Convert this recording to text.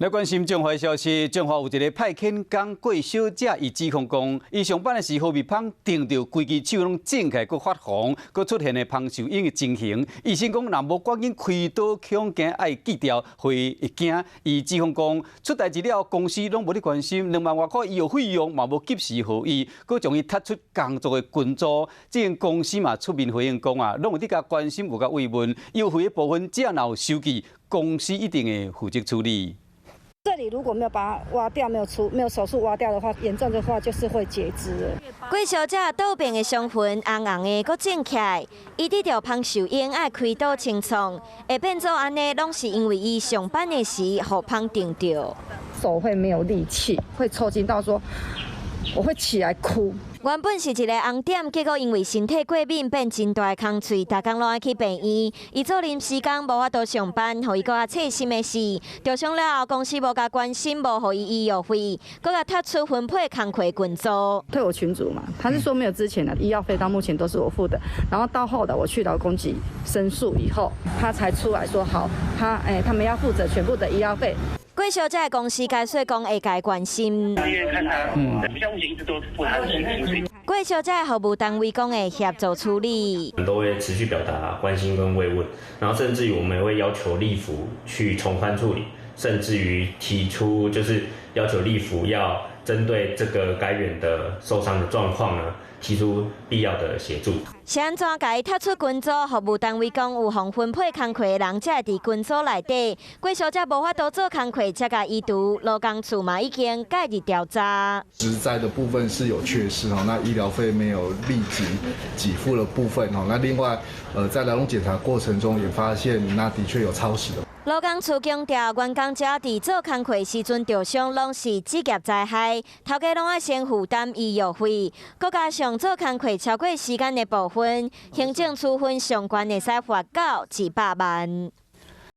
來關心彰化消息，彰化有一个派遣工郭小姐，伊指控講，伊上班的時予蜜蜂叮著，規支手攏腫起來，閣發紅，閣出現的蜂受蠅的情形。醫生講，若無趕緊開刀，恐驚愛鋸掉，會驚。伊指控講，出代誌了，公司攏無咧關心，2萬外塊醫藥費用嘛無及時予伊，閣將伊踢出工作的群組。這間公司嘛出面回應講啊，攏有佇共關心，有共慰問，醫藥費的部分只要若有收據，公司一定會負責處理。這裡如果沒有把它挖掉，沒有出沒有手術挖掉的話，嚴重的話就是會截肢。郭小姐倒邊的傷痕紅紅的，閣腫起來，伊得著蜂受蠅愛開刀清創，會變做按呢，攏是因為伊上班的時予蜂叮著。手會沒有力氣，會抽筋到說我會起來哭。原本是一个紅點，結果因為身體過敏變真大的空喙，逐工攏愛去病院。伊做臨時工無法度上班，予伊閣較切心的是，受傷了後公司無共關心，無予伊醫藥費，閣共踢出分配工課群組。退我群組嘛，他是說沒有之前的醫藥費到目前都是我付的，然後到後來我去勞工局申訴以後，他才出來說好，他們要負責全部的醫藥費。郭小姐的公司解釋講會共關心。醫院看他，像目前一直都付他的薪水。郭小姐的服務單位講會協助處理，都會持續表達關心跟慰問，然後甚至於我們也會要求利福去從寬處理，甚至於提出就是要求利福要針對這個該員的受傷的狀況呢，提出必要的協助。是按怎共伊踢出群組？服務單位講有予分配工課的人才會佇群組內底。郭小姐無法度做工課，才共移除。勞工處嘛已經介入調查。職災的部分是有缺失哦，那醫療費沒有立即給付的部分哦，那另外，在勞動檢查過程中也發現，那的確有超時的。勞工處強調，員工只要佇做工課時陣著傷，攏是職業災害，頭家攏愛先負擔醫藥費，閣加上做工課超過時間的部分，行政處分上懸會使罰到100萬。